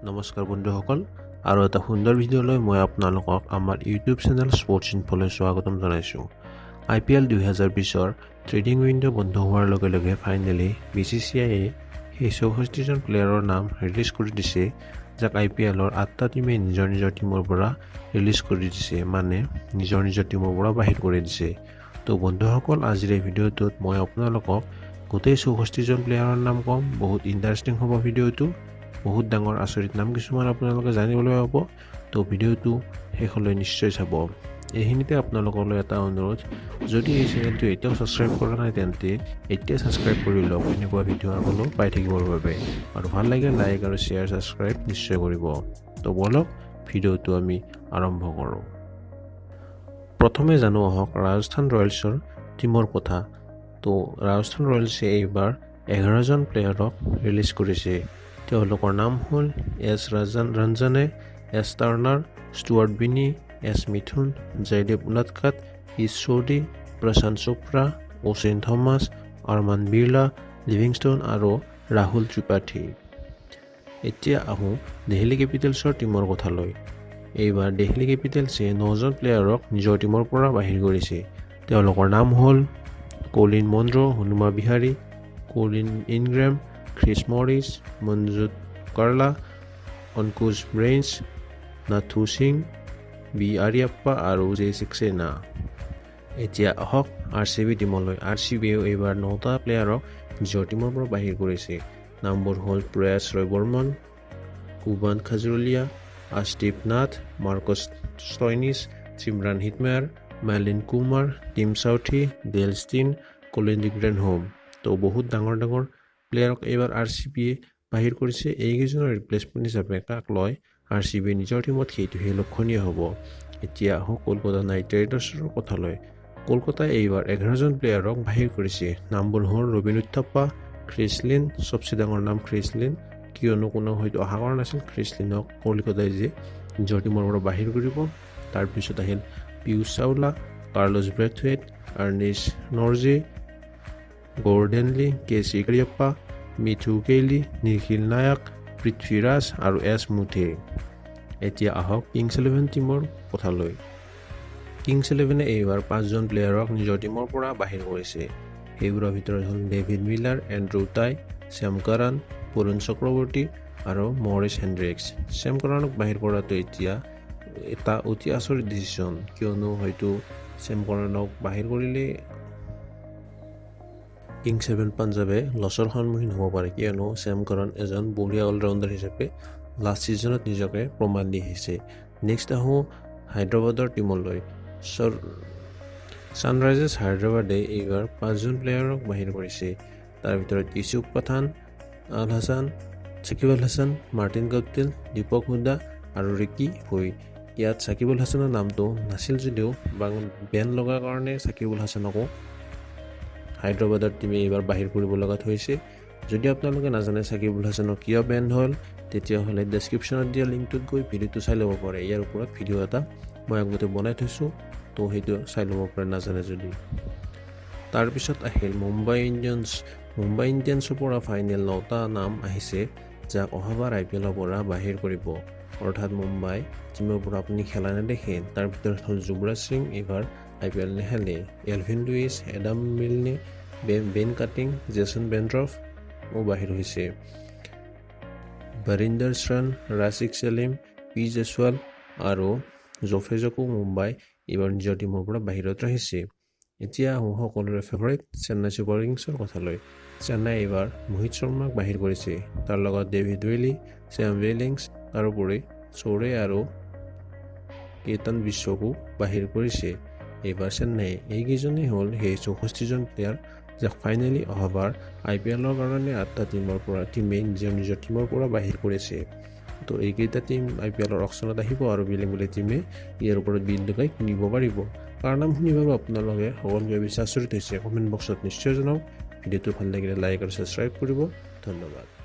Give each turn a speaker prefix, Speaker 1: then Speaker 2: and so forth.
Speaker 1: নমস্কাৰ বন্ধুসকল, আৰু এটা সুন্দৰ ভিডিঅ'লৈ মই আপোনালোকক আমাৰ ইউটিউব চেনেল স্পৰ্টছ ইনফ'লৈ স্বাগতম জনাইছোঁ। আই পি এল 2020ৰ ট্ৰেডিং উইণ্ড' বন্ধ হোৱাৰ লগে লগে ফাইনেলি বি চি চি আইয়ে সেই 64জন প্লেয়াৰৰ নাম ৰিলিজ কৰি দিছে, যাক আই পি এলৰ আঠটা টীমে নিজৰ নিজৰ টীমৰ পৰা ৰিলিজ কৰি দিছে, মানে নিজৰ নিজৰ টীমৰ পৰা বাহিৰ কৰি দিছে। তো বন্ধুসকল, আজিৰ এই ভিডিঅ'টোত মই আপোনালোকক গোটেই 64জন প্লেয়াৰৰ নাম ক'ম। বহুত ইণ্টাৰেষ্টিং হ'ব ভিডিঅ'টো। বহুত ডাঙৰ আচৰিত নাম কিছুমান আপোনালোকে জানিবলৈ পাব। তো ভিডিঅ'টো শেষলৈ নিশ্চয় চাব। এইখিনিতে আপোনালোকলৈ এটা অনুৰোধ, যদি এই চেনেলটো এতিয়াও ছাবস্ক্ৰাইব কৰা নাই, তেন্তে এতিয়া ছাবস্ক্ৰাইব কৰি লওক এনেকুৱা ভিডিঅ' আগলৈও পাই থাকিবৰ বাবে। আৰু ভাল লাগিলে লাইক আৰু শ্বেয়াৰ, ছাবস্ক্ৰাইব নিশ্চয় কৰিব। তো ব'লক, ভিডিঅ'টো আমি আৰম্ভ কৰোঁ। প্ৰথমে জানো আহক ৰাজস্থান ৰয়েলছৰ টীমৰ কথা। তো ৰাজস্থান ৰয়েলছে এইবাৰ 11জন প্লেয়াৰক ৰিলিজ কৰিছে। তেওঁলোকৰ নাম হ'ল এছ ৰাজন ৰঞ্জনে, S Turner, Stuart Binny, S Mithun, Jaydev Unadkat, ইছ চৌধুৰী, প্ৰশান্ত চোপ্ৰা, অশ্বিন থমাছ, আৰমান বিৰলা, লিভিংষ্টন আৰু ৰাহুল ত্ৰিপাঠী। এতিয়া আহোঁ দেলহি কেপিটেলছৰ টীমৰ কথালৈ। এইবাৰ দেলহি কেপিটেলছে নজন প্লেয়াৰক নিজৰ টীমৰ পৰা বাহিৰ কৰিছে। তেওঁলোকৰ নাম হ'ল Colin Munro, Hanuma Vihari, Colin Ingram, Chris Morris, Manjot Kalra, Ankush Bains, Nathu Singh, B Ariyappa আৰু জে ছিক্সেনা। এতিয়া আহক আৰ চি বি টীমলৈ। আৰ চি বিয়েও এইবাৰ নটা প্লেয়াৰক নিজৰ টীমৰ পৰা বাহিৰ কৰিছে। নামবোৰ হ'ল Prayas Ray Barman, Kulwant Khejroliya, Arshdeep Nath, Marcus Stoinis, Shimron Hetmyer, Milind Kumar, Tim Southee, Dale Steyn, Colin de Grandhomme. তো বহুত ডাঙৰ ডাঙৰ প্লেয়াৰক এইবাৰ আৰ চি বিয়ে বাহিৰ কৰিছে। এইকেইজনৰ ৰিপ্লেচমেণ্ট হিচাপে কাক লয় আৰ চি বিয়ে নিজৰ টীমত, সেইটোহে লক্ষণীয় হ'ব। এতিয়া আহোঁ কলকাতা নাইট ৰাইডাৰ্ছৰ কথালৈ। কলকাতাই এইবাৰ 11জন প্লেয়াৰক বাহিৰ কৰিছে। নামবোৰ হ'ল ৰবীন উত্থাপ্পা, খ্ৰিছ লিন, চবচে ডাঙৰ নাম খ্ৰিছ লিন, কিয়নো কোনেও হয়তো আশা কৰা নাছিল খ্ৰিছ লিনক কলকাতাই যে নিজৰ টীমৰ পৰা বাহিৰ কৰিব। তাৰপিছত আহিল পীয়ুষ চাওলা, কাৰ্লোছ ব্ৰেথৱেট, আৰ্নিছ নৰ্জে, গৰ্ডেন লি, কে চি কাৰিয়াপ্পা, মিথু কেইলি, নিখিল নায়ক, পৃথ্বীৰাজ আৰু এছ মুথে। এতিয়া আহক কিংছ ইলেভেন টীমৰ কথালৈ। কিংছ ইলেভেনে এইবাৰ পাঁচজন প্লেয়াৰক নিজৰ টীমৰ পৰা বাহিৰ কৰিছে। সেইবোৰৰ ভিতৰত হ'ল ডেভিড মিলাৰ, এণ্ড্ৰু টাই, শ্যাম কাৰাণ, বৰুণ চক্ৰৱৰ্তী আৰু মৰিছ হেণ্ড্ৰিক্স। শ্যাম কাৰাণক বাহিৰ কৰাটো এতিয়া এটা অতি আচৰিত ডিচিশ্যন, কিয়নো হয়তো শ্যাম কাৰাণক বাহিৰ কৰিলে কিংছ ইলেভেন পাঞ্জাবে লছৰ সন্মুখীন হ'ব পাৰে, কিয়নো শ্যাম কৰণ এজন বঢ়িয়া অলৰাউণ্ডাৰ হিচাপে লাষ্ট ছিজনত নিজকে প্ৰমাণ দি আহিছে। নেক্সট আহোঁ হায়দৰাবাদৰ টীমলৈ। ছানৰাইজাৰ্ছ হায়দৰাবাদে এইবাৰ পাঁচজন প্লেয়াৰক বাহিৰ কৰিছে। তাৰ ভিতৰত ইউছুফ পাঠান, আল হাছান, ছাকিব আল হাছান, মাৰ্টিন গাপ্টিল, দীপক হুডা আৰু ৰিকি ভুই। ইয়াত ছাকিব আল হাছানৰ নামটো নাছিল যদিও বেন লগাৰ কাৰণে ছাকিব আল হাছানকো হায়দৰাবাদৰ টীমে এইবাৰ বাহিৰ কৰিব লগাত হৈছে। যদি আপোনালোকে নাজানে ছাকিবুল হাছানৰ কিয় বেন হ'ল, তেতিয়াহ'লে ডেছক্ৰিপশ্যনত দিয়া লিংকটোত গৈ ভিডিঅ'টো চাই ল'ব পাৰে। ইয়াৰ ওপৰত ভিডিঅ' এটা মই আগতে বনাই থৈছোঁ, তো সেইটো চাই ল'ব পাৰে নাজানে যদি। তাৰপিছত আহিল মুম্বাই ইণ্ডিয়ানছ। মুম্বাই ইণ্ডিয়ানছৰ পৰা ফাইনেল নটা নাম আহিছে, যাক অহাবাৰ আই পি এলৰ পৰা বাহিৰ কৰিব, অৰ্থাৎ মুম্বাই টীমৰ পৰা আপুনি খেলা নেদেখে। তাৰ ভিতৰত হ'ল যুৱৰাজ সিং, এইবাৰ আই পি এল নেখেলে। এলভিন লুইছ, এডাম মিলনে, বেন কাটিং, জেছন বেণ্ড্ৰফ বাহিৰ হৈছে। বৰিন্দৰ শ্ৰণ, ৰাছিক চেলিম, পি জয়ছৱাল আৰু জফেজকো মুম্বাই এইবাৰ নিজৰ টীমৰ পৰা বাহিৰত ৰাখিছে। এতিয়া আহোঁ সকলোৰে ফেভাৰিট চেন্নাই ছুপাৰ কিংছৰ কথালৈ। চেন্নাই এইবাৰ মোহিত শৰ্মাক বাহিৰ কৰিছে। তাৰ লগত ডেভিড ৱেলি, চেম ৱেলিংছ, তাৰোপৰি চৌৰে আৰু কেতন বিশ্বকো বাহিৰ কৰিছে এইবাৰ চেন্নাইয়ে। এইকেইজনেই হ'ল সেই 64জন প্লেয়াৰ, যাক ফাইনেলি অহাবাৰ আই পি এলৰ কাৰণে আঠটা টীমৰ পৰা টীমে নিজৰ নিজৰ টীমৰ পৰা বাহিৰ কৰিছে। তো এইকেইটা টীম আই পি এলৰ অকশ্যনত আহিব আৰু বেলেগ বেলেগ টীমে ইয়াৰ ওপৰত বিড লগাই কিনিব পাৰিব। কাৰ নাম শুনি বাৰু আপোনালোকে সকলোকে বেছি আচৰিত হৈছে, কমেণ্ট বক্সত নিশ্চয় জনাওক। ভিডিঅ'টো ভাল লাগিলে লাইক আৰু ছাবস্ক্ৰাইব কৰিব। ধন্যবাদ।